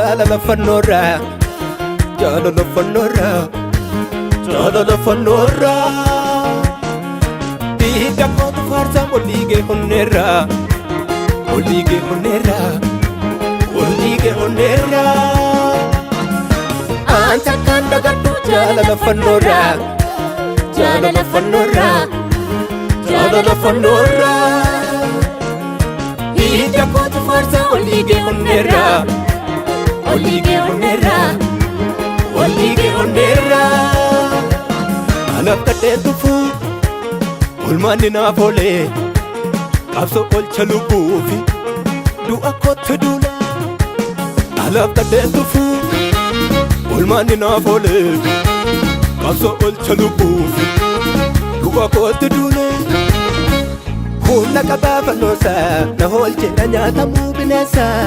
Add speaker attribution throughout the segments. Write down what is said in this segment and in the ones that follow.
Speaker 1: Jaalala fannoorraa, jaalala fannoorraa, jaalala fannoorraa. Dhiiga kootu faarsaa oliigee honneerraa, oliigee honneerraa, oliigee honneerraa. Anta kan dagadhu jaalala fannoorraa, jaalala fannoorraa, jaalala fannoorraa. Dhiiga kootu faarsaa oliigee honneerraa, oliigee honneerraa, oliigee honneerraa. Anaaf kadheen tufuu olmaanni naaf oolee, qabsoo olcha lubbuufi du'a kootti duule. Anaaf kadheen tufuu olmaanni naaf oolee, qabsoo olcha lubbuufi du'a kootti duule. Humna qabaa fannoosaa na oolcheera nyaatamuu bineensaa.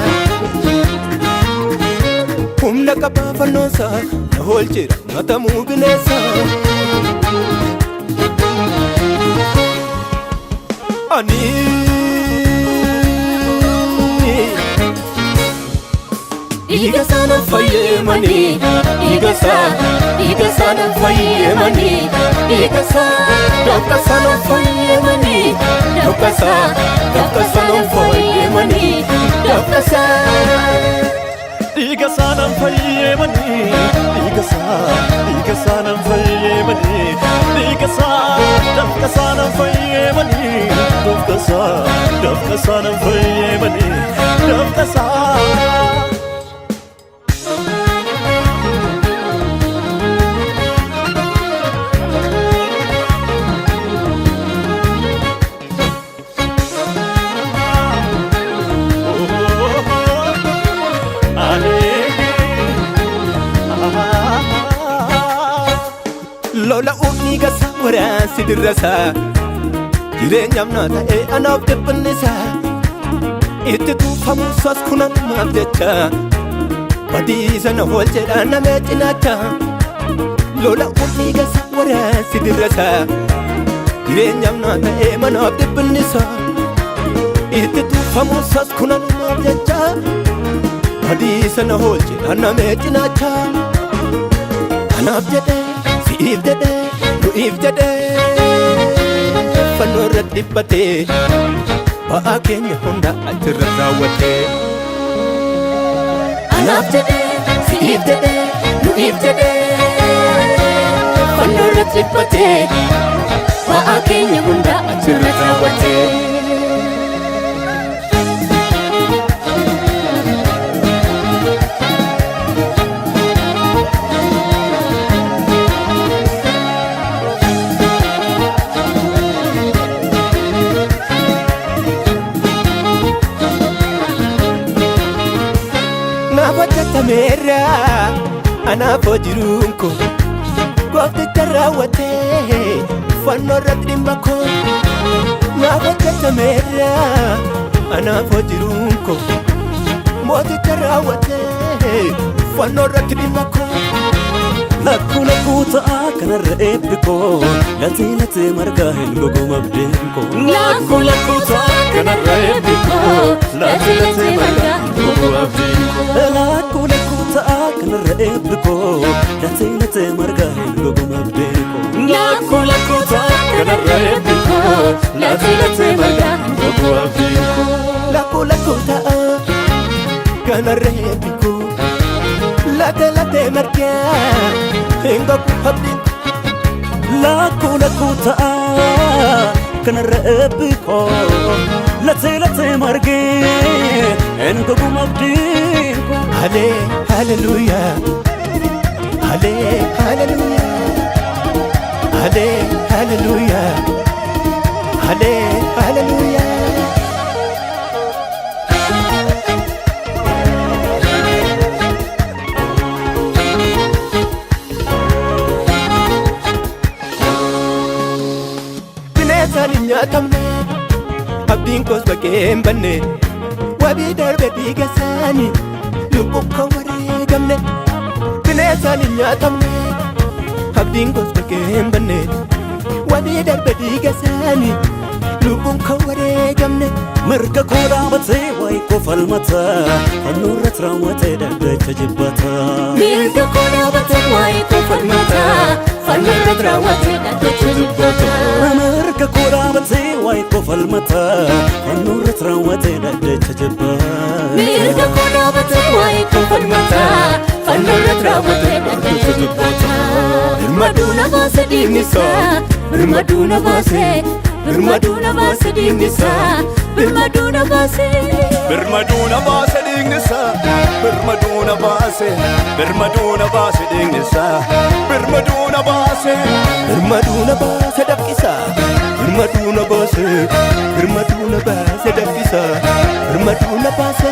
Speaker 1: Humna qabaa fannoosaa na oolcheera nyaatamuu bineensaa. Ani dhiiga sana fayyemanii, dhiiga isaa, dhiiga sana fayyemanii, dhiiga isaa, dafqa sana fayyemanii, dafqa isaa, dafqa sana fayyemanii, dafqa isaa.
Speaker 2: Dhiiga saanaan fayyemanii, dhiiga isaa, dhiiga saanaan fayyemanii, dhiiga isaa, dafqa saanaan fayyemanii, dafqa isaa, dafqa saanaan fayyemanii, dafqa isaa.
Speaker 1: Lola dhiiga isaa waraansi dirrasaa, jireenyaaf naa ta'ee anaaf dhiphinnisaa, itti tuufamuusas kunanumaaf jecha badiisa na oolcheedhaan namee cinaacha. Lola dhiiga isaa waraansi dirrasaa, jireenyaaf naa ta'ee manaaf dhiphinnisaa, itti tuufamuusas kunanumaaf jecha badiisa na oolcheedhaan namee cinaacha. Anaaf jedhee, si'iif jedhee, nu'iif jedhee fannoo irratti dhiphatee, ba'aa keenya hunda achirra raawwatee. Anaaf jedhee, si'iif jedhee, nu'iif jedhee fannoo irratti dhiphatee, ba'aa keenya hunda achirra raawwatee. Naaf hojjetameera anaaf hojiruun koo, goofticha raawwatee fannoo irratti dhimma koo. Naaf hojjetameera anaaf hojiruun koo, mooticha raawwatee fannoo irratti dhimma koo.
Speaker 2: Lakkuu lakkuu ta'a kanarra eebbi koo, latee latee margaa hin gogu abdiin koo. Lakkuu lakkuu ta'a kanarra eebbi koo, latee latee margaa hin gogu abdiin koo. Lakkuu lakkuu ta'a kanarra eebbi koo, latee latee margaa hin gogu abdiin koo. Lakkuu lakkuu ta'a kanarra eebbi koo, latee latee margaa hin gogu abdiin koo.
Speaker 1: Lakkuu lakkuu ta'a kanarra eebbi koo, latee latee margaa hin gogu abdiin koo.
Speaker 2: Lakkuu lakkuu ta'a kanarra eebbi koo, latee latee margee hin gogu abdiin koo.
Speaker 1: Halle hallelujah, halle hallelujah, halle hallelujah, halle hallelujah. Bineensaan hin nyaatamne, abdiin koos bakkee hin banne, wabii darbe dhiiga isaanii lubbuu kan wareegamne. Bineensaan hin nyaatamne, abdiin koos bakkee hin banne, wabii darbe dhiiga isaanii Lubbuun kan wareegamne.
Speaker 2: Mirga koo dhaabatee waa'ee koo falmata fannoo irratti raawwatee dhaddacha jibbata.
Speaker 3: Mirga koo dhaabatee waa'ee koo falmata fannoo irratti raawwatee dhaddacha jibbata.
Speaker 2: Mirga koo dhaabatee waa'ee koo falmata fannoo irratti raawwatee dhaddacha jibbata.
Speaker 3: Mirga koo dhaabatee waa'ee koo falmata fannoo irratti raawwatee dhaddacha jibbata. Birmaduu na baase dhiigni isaa, birmaduu na baase, birmaduu na baase dhiigni isaa, birmaduu na baase.
Speaker 1: Birmaduu na baase dhiigni isaa, birmaduu na baase, birmaduu na baase dhiigni isaa, birmaduu na baase. Birmaduu na baase dafqisa, birmaduu na baase, birmaduu na baase dafqisa, birmaduu na baase.